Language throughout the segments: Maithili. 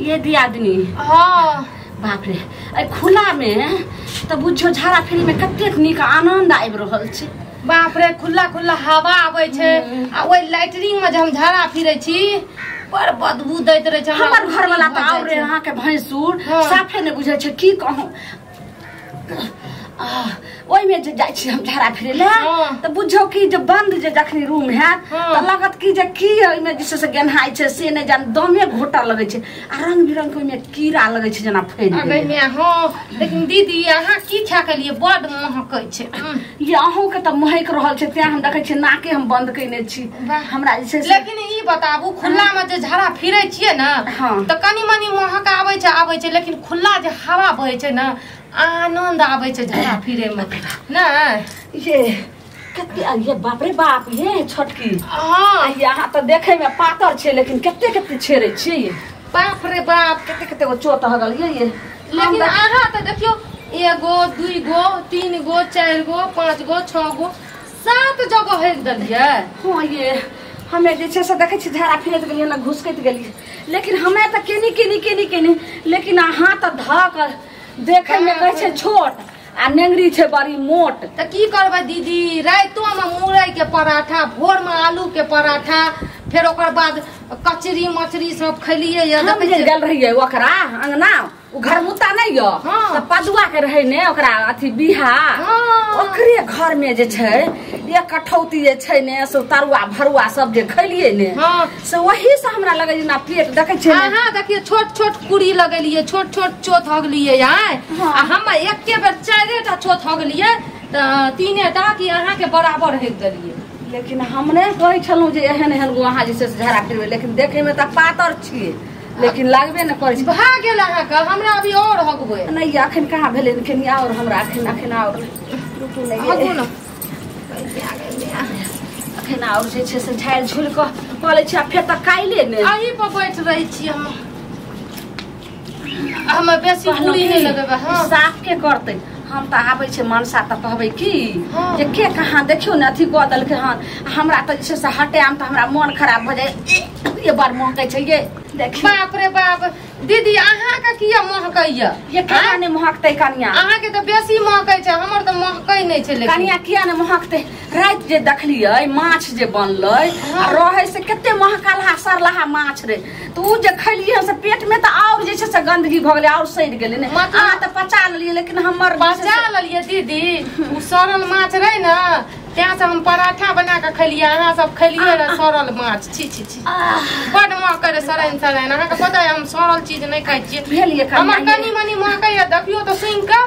ये दियादनी। हाँ बाप रे, एहि खुला में तऽ बुझियौ झाड़ा फेरी में कतेक नीक आनंद आबि रहल छै। बाप रे, खुला खुला हवा आबै छै आ ओहि लैटरिन में जे हम झाड़ा फिरै छी बड़ बदबू दैत रहै छै। हमर घरवाला तऽ आओर रे अहाँके भैंसुर साफे नहि बुझै छै, की कहूँ। ओहिमे जे जाइ छी हम झाड़ा फिरे लए तऽ बुझियौ कि जे बंद जे जखनी रूम हैत तऽ लगत कि जे की ओहिमे जे छै से गेन्हाइ छै से नहि जान, दमे घोटऽ लगै छै आ रंग बिरंग के ओहिमे कीड़ा लगै छै जेना फैल गेलै। हँ लेकिन दीदी अहाँ की खा के लिए बड महकै छै। ये अहूँके तऽ महकि रहल छै, तें हम देखै छियै नाके हम बंद कयने छी हमरा जे छै। लेकिन ई बताबू, खुला में जे झाड़ा फिरै छियै ने तऽ कनि मनि महक आबै छै आबै छै, लेकिन खुला जे हवा बहै छै ने आनंद आबै छै झाड़ा फिरे में ने। ये कते ये बाप रे बाप, ये छोटकी। हाँ ये अहाँ तऽ देखै में पातर छै लेकिन कते कते छेड़ै छियै ये। बाप रे बाप, कते कते गो चोट हगल ये। लेकिन अहाँ तऽ देखियौ 1 गो 2 गो 3 गो 4 गो 5 गो 6 गो 7 जगह हेक देलियै। हाँ ये हमे जे छै से देखै छी झाड़ा फिरैत गेलियै ने घुसकैत गेलियै, लेकिन हमे तऽ केनी केनी केनी केनी, लेकिन अहाँ तऽ धऽ कऽ देखै में कहै छै छोट आ नेंगरी छै बड़ी मोट। तऽ की करबै दीदी, रातिो में मुरई के पराठा, भोर में आलू के पराठा, फिर ओकर बाद कचरी मचरी सब खैलियै। हम जे गेल रहियै ओकरा अंगना, ओ घर मुता नहि यऽ तऽ पदुआ के रहै ने ओकरा अथी बिहा, ओकरे घर में जे छै एक कठौती जे छै ने से तरुआ भरुआ सब जे खैलियै ने से वही से हमरा लगै जेना पेट देखै छियै। अहाँ देखियौ छोट छोट कुड़ी लगेलियै, छोट छोट चोथ हगलियै आ हम एके बेर 4 टा चोथ हगलियै तऽ 3 टा कि अहाँके बराबर हेक देलियै। लेकिन हम नहि कहै छलहुँ जे एहन एहन गो अहाँ जे छै से झाड़ा फिरबै, लेकिन देखैमे तऽ पातर छियै लेकिन लागबे नहि करै छै। भए गेल अहाँके, हमरा अभी और हगबै नहि। अखन कहाँ भेलै, कनि आओर हमरा अखन अखन आओर रुकू नहि हगू ने, अखन आओर जे छै से झाड़ि झुलि कऽ कऽ लै छी आ फेर तऽ काल्हि ने अही पर बैठ रहै छी हम। हम बेसी पूरी नहि लगेबै। हँ साफ के करतै, हम तऽ आबै छै मनसा तऽ कहबै कि जे के कहाँ देखियौ ने अथी कऽ देलकै हन। हमरा तऽ जे छै से हटायम तऽ हमरा मोन खराब भऽ जाइ, ये बड़ महकै छै ये। देखियौ बाप रे बाप दीदी, अहाँके किया महकैया? ये केना नहि महकतै कनिया? अहाँके तऽ बेसी महकै छै, हमर तऽ महकै नहि छै। लेकिन कनिया किया नहि महकतै? राति जे देखलियै माछ जे बनलै आ रहै से कते महकलहा सरलहा माछ रे, तऽ ओ जे खैलियै से पेट में तऽ आओर जे छै से गंदगी भऽ गेलै, आओर सड़ि गेलै ने। अहाँ तऽ पचा लेलियै लेकिन हमर पचा लेलियै दीदी, ओ सड़ल माछ रहै ने तें से हम पराठा बना कऽ खैलियै। अहाँ सब खैलियै रहे सड़ल माछ, छी छी छी बड महकै रहे सड़ैन सड़ैन। अहाँके पता है हम सड़ल चीज नहि खाइ छियै, हमर कनि मनि महकैया। देखियौ तऽ सुनि कऽ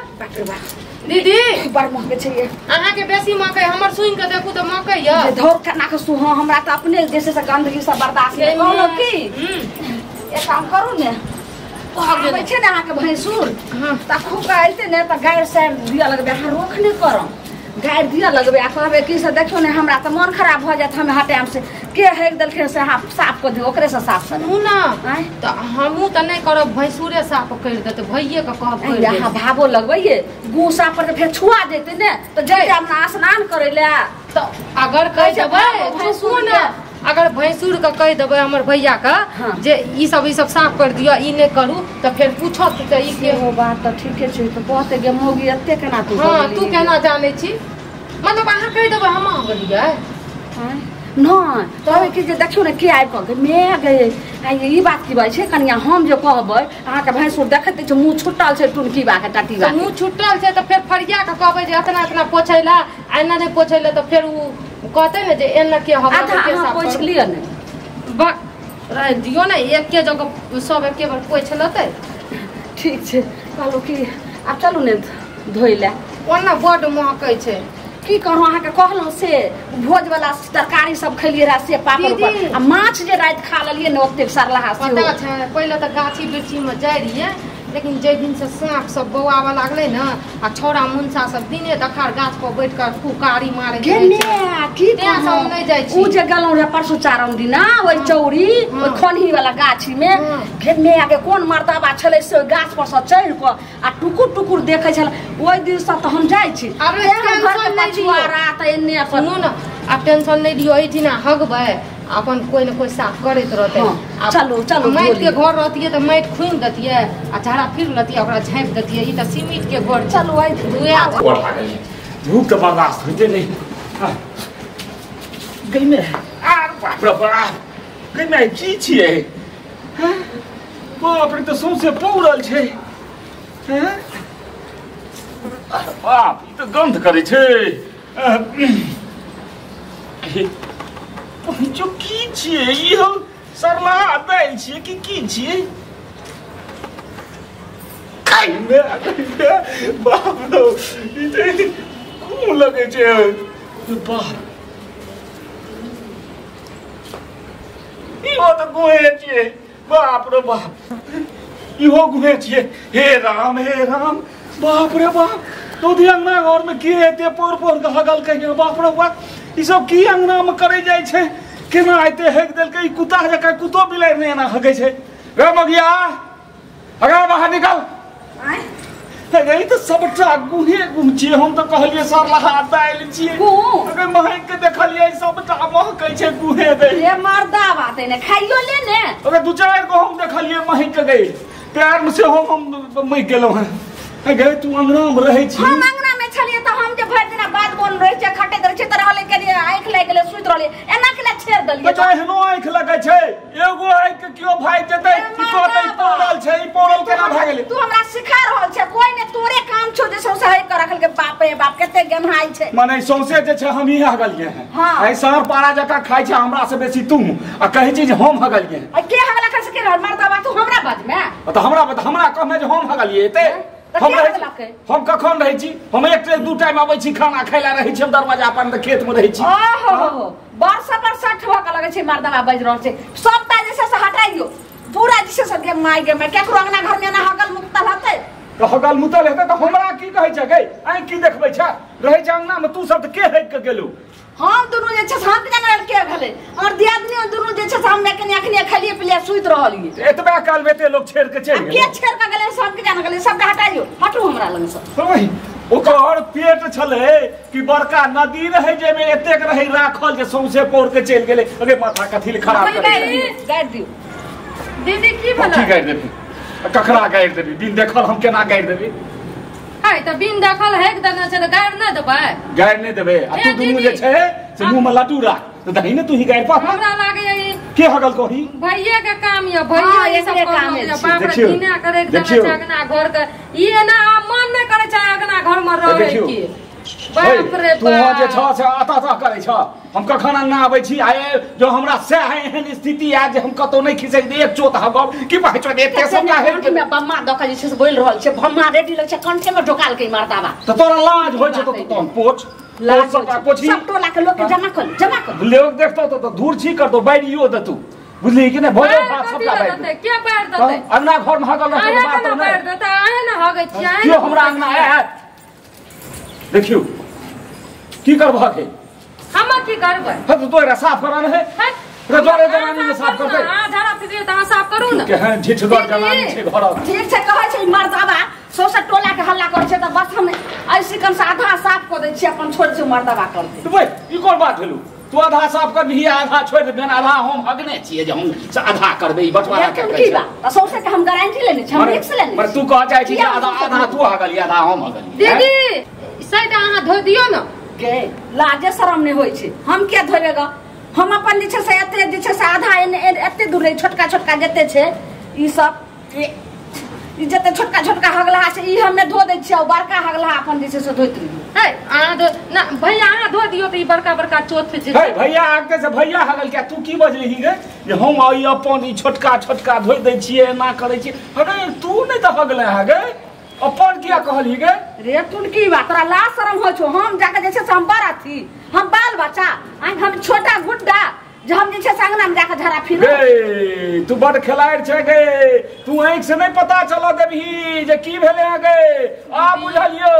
दीदी बड़ महकै छै ये। अहाँके बेसी महकै, हमर सुनि कऽ देखू तऽ महकैया। धौर केना कऽ सुह, हमरा तऽ अपने जे छै से गंदगी सब बर्दाश्त नहि। कहलहुँ की एक काम करू ने, आबै छै ने अहाँके भैंसुर तऽ खूब कऽ अयतै ने तऽ गारि सारि दिअ लगबै, अहाँ रोक नहि करब, गारि दिअ लगबै आ कहबै कि से देखियौ ने हमरा तऽ मोन खराब भऽ जायत, हमे हटायब से के हेक देलखिन से अहाँ साफ कऽ दियौ, ओकरेसँ साफ करू ने। तऽ हमहूँ तऽ नहि करब, भैंसुरे साफ करि देतै, भैये के कहब। अहाँ भावो लगबै ये गुस्सा पर तऽ फेर छुआ जेतै ने, तऽ जइते अपना स्नान करै लए। तऽ अगर कहि देबै भैंसुर ने, अगर भैंसुर के कहि देबै हमर भैया के जे ई सब साफ कर दिअ, ई नहि करू, तऽ फेर पूछत तऽ ई के हो बात तऽ ठीके छै। तऽ कहतै गे मौगी एते केना तू? हाँ तू केना जानै छी? मतलब अहाँ कहि देबै हम अहाँ गेलियै नहि कहबै कि जे देखियौ ने के आबि कऽ मे गे ई बात की बात छै कनिया? हम जे कहबै अहाँके भैंसुर देखैत छै मुँह छुटल छै, टुनकी बा के टाटी बा मुँह छुटल छै, तऽ फेर फरिया के कहबै जे एतना एतना पोछै लए आ एना नहि पोछै लए, तऽ फेर ओ कहतै ने जे एना के हम आधा पोछि लिअ ने, रहि दियौ ने एके जगह सब एके बेर पोछि लेतै। ठीक छै, कहलहुँ कि आब चलू ने धोइ लए, ओना बड्ड महकै छै। की कहूँ अहाँके कहलहुँ से भोज वाला तरकारी सब खैलियै रहे से पापड़ आ माछ जे राति खा लेलियै ने ओतेक सरलहा। पता छै पहिले तऽ गाछी वृक्षीमे जाइ रहियै, लेकिन जाहि दिन से साँप सब बौआबऽ लागलै ने आ छौड़ा मुनसा सब दिने देखार गाछ पर बैठ कऽ कुकारी मारै नहि जाइ छी। ओ जे गेलहुँ रहे परसू चारम दिना ओहि चौरी ओहि खनही वाला गाछी में, घेने आके कोन मर्दाबा छलै से ओहि गाछ पर से चढ़ि कऽ आ टुकुर टुकुर देखै छलै। ओहि दिनसँ तऽ हम जाइ छी पछुआरा तऽ एन्ने। सुनू ने, आब टेंशन नहि लियौ, एहिठिना हगबै अपन कोई न कोई साफ करैत रहतै। चलू चलू, माटि के घर रहतियै तऽ माटि खुनि देतियै आ झाड़ा फिर लेतियै, ओकरा झाँपि देतियै। ई तऽ सीमेंट के घर। चलू आइ धूप तऽ बर्दाश्त होइते नहि। गइमे आर बाप रे बाप, गइमे की छियै? बाप रे, तऽ सौंसे पौड़ल छै। बाप, ई तऽ गन्ध करै छै। जो की छियै ई? हम सरलाहा दालि छियै कि की छियै? बाप रे, ई कोन लगै छै? बाप, इहो तऽ गुहे छियै। बाप रे बाप, इहो गुहे छियै। हे राम हे राम, बाप रे बाप, तो अंगना घर में के एते पौर पौर के हगल कहिया। बाप रे बाप, ई सब की अंगना में करे जाइ छै? केना एते हेक देलकै? ई कुत्ता जकाँ कुत्तो बिलाड़ि नहि एना हगै छै। रे मगिया, अगर बाहर निकल। ई तऽ सबटा गुहे गुह छियै। हम तऽ कहलियै सरलाहा दालि छियै, अगर महक के देखलियै सबटा महकै छै गुहे दै। रे मर्दा बात ने खाइयो ले ने। अगर दू चारि गो हम देखलियै महक के गई, पैर में सेहो हम महक गेलहुँ हँ। गे तू अंगना में रहै छी? हम अंगना में छलियै तऽ हम जे भरि दिना बात बोल रहै छै, खटैत रहै छै, तऽ रहलै के लिए आँखि लागि गेलै, सुति रहलै, एना केना छेड़ देलियै? तऽ एहनो आँखि लगै छै? एगो आँखि के केओ भागि जेतै की कहतै पौड़ल छै? ई पौड़ल केना भए गेलै? तू हमरा सिखा रहल छै? कोइ ने तोरे काम छौ जे सौंसे हरि के रखलकै। बाप रे बाप, कते गेन्हाइ छै। माने सौंसे जे छै हमही हगलियै हैं। एहि शहर पारा जकाँ खाइ छै हमरा से बेसी तू, आ कहै छी जे हम हगलियै हैं। आ के हगला खा सके रहल मर्दाबा? तू हमरा बाजमे तऽ हमरा कहमे जे हम हगलियै एते। हम कखन रहै छी? हम एक दू टाइम अबै छी खाना खाइ ला रहै छी, हम दरवाजा पर खेत में रहै छी। ओहो, बरसा बरसा ठोक लगै छै मर्दाबा बाजि रहल छै। सबटा जे छै से हटाइयो पूरा जे छै से गे माय गे माय, केकरो अंगना घर में ना हगल मुतल हेतै? तऽ हगल मुतल हेतै तऽ हमरा की कहै छै गे? आइ की देखबै छै? रहै छै अंगना में तू सब तऽ के हकि के गेलू? हम दुनू जे छै हम जानै के भेलै, हमर दियादनी दुनू जे छै हम कनी अखनी खालिए पिलिए सुति रहलियै। एतबे काल में एते लोग छेड़ के चलि गेलै। के छेड़ के गेलै सब के जान गेलै? सबके हटाइयो, हटू हमरा लग से। ओकर पेट छलै कि बड़का नदी रहै जाहिमे एतेक रहै राखल जे सौंसे पौर के चलि गेलै। अगे माथा कथी खराब करै छै। गाड़ि दियौ दीदी। की भेलै? की गाड़ि देबी? ककरा गाड़ि देबी? बिन देखल हम केना गाड़ि देबी? है तऽ बिन देखल हेक देने छै तऽ गाड़ि नहि देबै? गाड़ि नहि देबै। आ तू दुनू जे छै से मुँह में लड्डू राख तऽ दही ने तू ही गाड़ि पर। हमरा लागैया के हगल कही? भैये के काम य, भैये ई सब काम य। बाप रे, घिना करे देने छै अंगना घर के। ई एना मन नहि करै छै अंगना घर में रहै के। बाप रे तू जे छ से अतः अतः करै छ। हम कखन अंगना आबै छी? आए जो हमरा सएह एहन स्थिति आयत जे हम कतौ नहि खिसै एक चोट हगब की कहै छ एते सबटा हेड में बम्मा दऽ के जे छै से बोलि रहल छै। बम्मा रेडी लग छै, कंठे में ढोकालकै मर्दाबा। तऽ तोरा लाज होइ छै तऽ तोहन पोछ सब टोला के लोग के जमा कर, जमा कर। लोग देखतौ तऽ धूर छी करतौ, बारियो देतौ, बुझलिही कि नहि? भोजन भात सबटा बारि देतै। के बारि देतै? अंगना घर में हगल रहतै बात नहि बारि देतै। अहें ने हगै छियै? केओ हमरा अंगना आयत? देखियौ की करबह के? हम की करबै? हँ तऽ तोरा साफ करऽ ने है। रे जोरे जनानी ने साफ करतै। हां, झाड़ा फिरियो तऽ अहाँ साफ करू ने। केहन ढिठगर जनानी छै घरक। ठीक छै, कहै छै मर्दाबा सौंसे टोला के हल्ला करै छै तऽ बस हम ऐसी कम से आधा साफ कऽ दै छियै, अपन छोड़ि छै मर्दाबा करतै। तऽ ई कोन बात भेलू? तू आधा साफ करबिही आधा छोड़ि देबही? आधा हम हगने छियै जे हम आधा करबै, ई बंटवारा के की बात? तऽ सौंसे के हम गारंटी लेने छी, हम रिस्क लेने छी। तू कह चाहै छी जे आधा आधा तू हगली आधा हम हगली। दीदी साइड अहाँ धो दियौ ने। गे लाजे शरम नहि होइ छै। हम किया धोबे ग? हम अपन जे छै से एते जे छै से आधा एते दूर रहै, छोटका छोटका जते छै ई सब ई जते छोटका छोटका हगलहा छै ई हमे धो दै छियै, बड़का हगलहा अपन जे छै से धोइत रहियै। है अहाँ धो ना भैया, अहाँ धो दियौ तऽ ई बड़का बड़का चोथ जे है। भैया आगे से भैया हगल के तू की बजलिही गे जे हम ई अपन ई छोटका छोटका धोइ दै छियै, एना करै छियै? अरे तू नहि तऽ हगले हँ गे, अपन किया कहलही गे? रे तुनकी बा, तोरा लाज शरम होइ छौ? हम जाके जे छै से हम बड़ अथी, हम बाल बच्चा, हम छोटा गुड्डा जे हम जे छै से अंगना में जाके झाड़ा फिरू। गे तू बड खेलाड़ि छै गे, तू आँखि से नहि पता चलऽ देबही जे की भेलै हँ गे। आ बुझलियौ,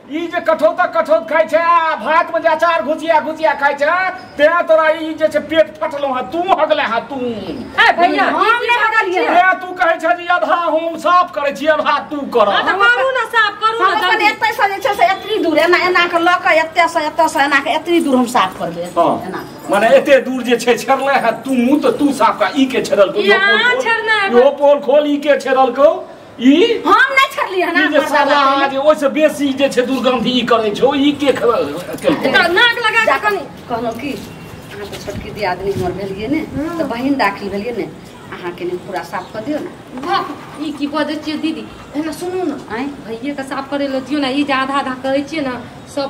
ई जे कठौता कठौत खाइ छै आ भात में जे अचार घुसिया घुसिया खाइ छै, तें तोरा ई जे छै पेट फटलौ हँ। तू हगले हँ तू। ए भैया, हम नहि हगलियै। तें तू कहै छै जे आधा हम साफ करै छी आधा तू कर। हां तऽ करू ने साफ, करू ने जल्दी। एतै से जे छै से एतनी दूर एना एना के लऽ के एतै से एतै से एना के एतनी दूर हम साफ करबै एना। माने एते दूर जे छै छेड़ले है तू मुँह तो तू साफ का ई के छेड़ल को यो पोल खोल ई के छेड़ल को ई हम नहीं छेड़ली है ना ई जे साला जे ओइ से बेसी जे छै दुर्गंधी ई करै छौ ई के केलको नाक लगा के कनी कहलौ की अहाँ तऽ छोटकी दियादनी हमर भेलियै ने तऽ बहिन दाखिल भेलियै ने अहाँ के ने पूरा साफ कर दियो ना। वाह ई की बजै छियै दीदी एना सुनू ना आँय भैये के साफ करे ल दियो ना ई जे आधा आधा कहै छियै ना सब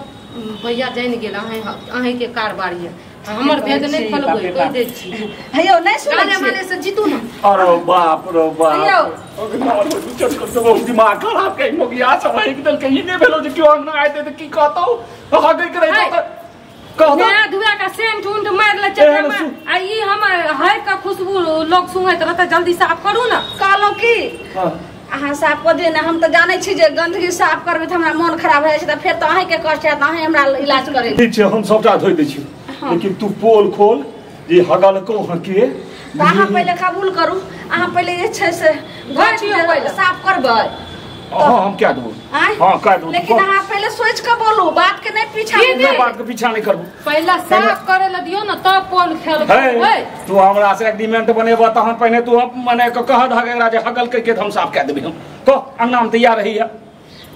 भैया जानि गेल अहाँ अहाँ के कारबार ये हमर भेद नहीं खोलबै कहि दै छी हेयो नहीं सुनै गाने माने से जीतू ना। अरे बाप रे बाप अरे दिमाग खराब के मोगिया सब एक दल के ई नै भेलो जे क्यों अंगना आइते त की कहतौ हगै के रहितौ त कहतौ ना धुआ का सेंट उंट मार ले चले आ ई हम है का खुशबू लोग सुंघैत रहत जल्दी साफ करू ना। कहलौ की अहाँ साफ कऽ दियौ ने हम तऽ जानै छी जे गंदगी साफ करबै तऽ हमरा मन खराब भऽ जाइ छै तऽ फेर तऽ अहींके कष्ट हैत अहीं हमरा इलाज करै। ठीक छै हम सबटा धोइ दै छी लेकिन तू पोल खोल जे हगलको हके तऽ अहाँ पहिले कबूल करू अहाँ पहिले जे छै से घर साफ करबै। हाँ हम क्या देबो हाँ कह देबो लेकिन अहाँ पहिले सोच के बोलू बात के नहीं पीछा नहीं बात के पीछा नहीं करबो पहला साफ करे ल दियो ना तब पोल खेलबै। तू हमरा से एग्रीमेंट बनेबा तहन पहिने तू मने के कह दह एकरा जे हगल के हम साफ कए देबै हम तो अंगना में तैयार रहिया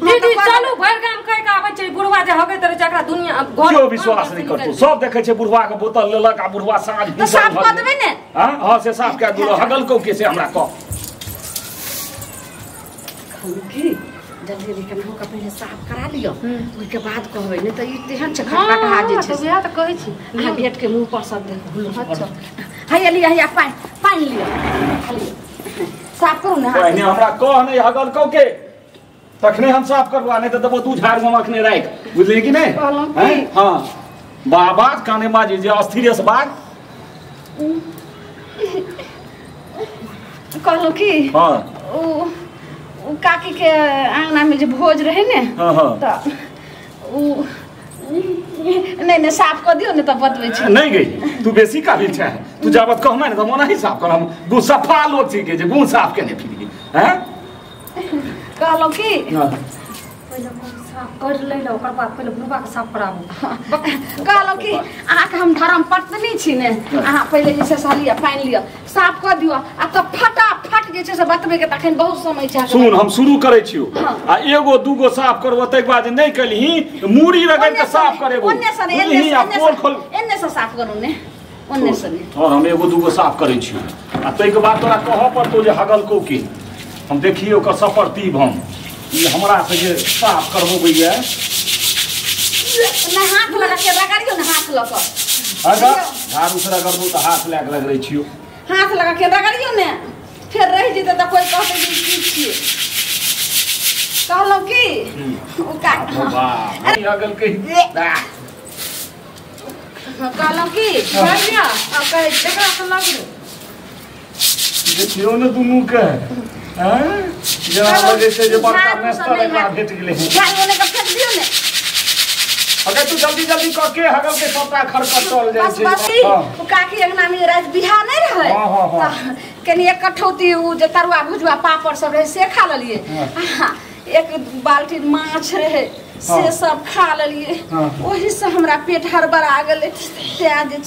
दीदी। चलू भरि गाम कह के आबै छै बुढ़वा जे हगैत रहै छै एकरा दुनिया घर क्यों विश्वास नहीं करतौ सब देखै छै बुढ़वा के बोतल लेलक आ बुढ़वा साँझ तऽ साफ कऽ देबै ने। हां हां से साफ कए दियो हगल को के से हमरा कह की जल्दी जल्दी केनाहु के पहिले साफ करा लियो ओहिके बाद कहबै नहीं तऽ ई तेहन छै खटखटा जे छै वएह तऽ कहै छी अहाँ गेट के मुंह पर सब देखू। अच्छा हैया लिअ हैया पानि पानि लिअ साफ करू ने। पहिने हमरा कह नहीं हगल कौ के तखने हम साफ करबा नहीं तऽ देबो दू झाड़ू हम अखने राखि बुझलियै कि नहीं। हां बाबा काने बाजी जे अस्थिर से बाग कहलौ की हां ओ काकी के आंगना में जे भोज रहे ने तऽ उ नहीं नहीं साफ कर दियो ने तब बतबै छी। नहीं गई तू बेसी काबिल छै तू जाबत कहमै ने तऽ मोना ही साफ कर हम गु सफा लोग छी के जे गु साफ केने फिरी हैं कहलौ की पहिले साफ कर लै ल ओकर बाद पहिले बुढ़वा के साफ कराबू। कहलौ की अहाँ के हम धर्म पत्नी छी ने अहाँ पहिले जे छै से लिअ पानि लिअ साफ कर दियो आ तब फटाफट जे छै से बतबै के तखन बहुत समय छै। सुन हम शुरू करै छियो आ एगो दूगो साफ करबो तै बाद नहीं कलही मूड़ी रगड़ के साफ करेबो ओन्ने से एन्ने से साफ करू ने ओन्ने से ने। और हम एगो दूगो साफ करै छियो आ तै के बाद तोरा कहऽ पड़तौ जे हगल को की हम देखियो ओकर सपरतीब हम ई हमरा से जे साफ करबो भैया ना हाथ लगा के रगड़ियो ना हाथ लगा अच्छा झाड़ू से रगड़बो तऽ हाथ लगा के रगड़ै छियो हाथ लगा के रगड़ियो ने फिर रह जेतै तऽ कोई कहतै जे की छियै। कहलौ की ओ का हगल के कहलौ की भैया आ कहै एकरा से लगबै देखियो ने दुनू के हैं जेना लगै छै जे बड़का मेस्तर एकरा भेट गेलै। झाड़ू ने के फेंक दियो ने अगर तू जल्दी जल्दी क के हगल के सबटा खरकटल जाइ छै। बस बस ओ काकी अंगना में रात बिहार नहीं रहे हां कनी एक कठौती उ जे तरुआ भुजुआ पापड़ सब रहे से खा लेलिए एक बाल्टी माछ रहे से सब खा लेलिए ओही से हमरा पेट हड़बड़ा गेलै तें जे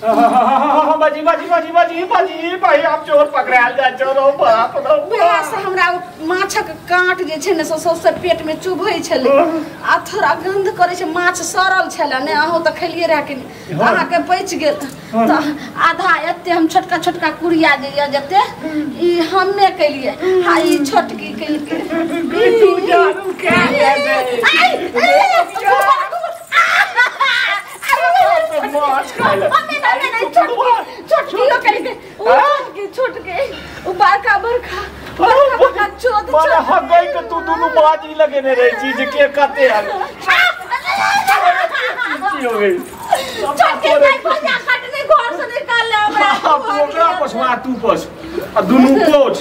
बाजी बाजी बाजी बाजी बाजी भाई आप चोर पकड़ायल जाइ छौ रौ बाप रौ वएह से हमरा माछक काँट जे छै ने से सौंसे पेट में चुभै छलै आ थोड़ा गंध करै छै माछ सड़ल छलै ने अहूँ तऽ खेलियै रहए कि अहाँके बचि गेल तऽ आधा एते हम छोटका छोटका कुड़िया जे यऽ जते ई हमे केलियै आ ई छोटकी केलकै। छोटकी बड़का बड़का बड़का चोद माने हगै के तू दुनू बाजी लगेने रहै छी जे के कते हग की हो गई छोटकी नहीं भैया कटने घर से निकाल ले हमरा तू ओकरा पोछवा तू पोछ आ दुनू पोछ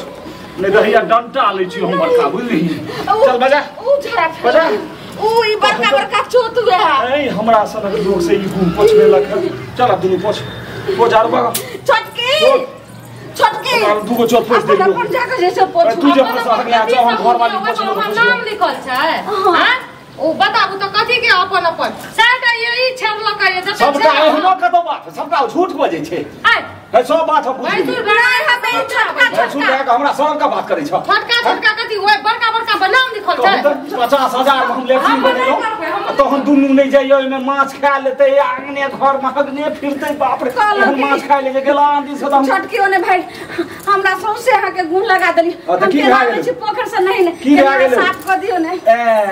नहीं तऽ हैया डंटा लै छी हम बड़का बुझली। चल बजा उ झड़ा बजा उ ई बड़का बड़का चोत हुए है हमरा सनक लोग से ई गुम पोछबेलक। चल अब दुनू पोछ पोछ आर बगा छोटकी छोटकी दूगो चोत पोछ देलियो अपन जाके जे छै पोछ तू जे पोछ अगला चल हम घर वाली पोछ नाम लिखल छै हां ओ बताबू त कथी के अपन अपन साटा यही छेड़लक ये जते सबटा एहनो कतौ बात सबटा झूठ बजै छै आय है सब बात हम बुझि भैंसुर नहि हम ई छोटका भैंसुर भए के हमरा शरम के बात करै छ छोटका छोटका कथी ओए बड़का बड़का बनाम लिखल छै 50,000 में हम लेट्रिन बनेलहुँ तहन दुनू नहि जाइए ओहिमे माछ खा लेतै आंगने घर महगने फिरतै बाप रे एहन माछ खाइ ले जे गेला आंधी से तऽ छोटकी ओने भाई हमरा सौंसे अहाँके गुण लगा देली तऽ हम की केना भए आबै गेलै? छी पोखरि से नहीं ने की भए गेलै? साफ कऽ दियौ ने ए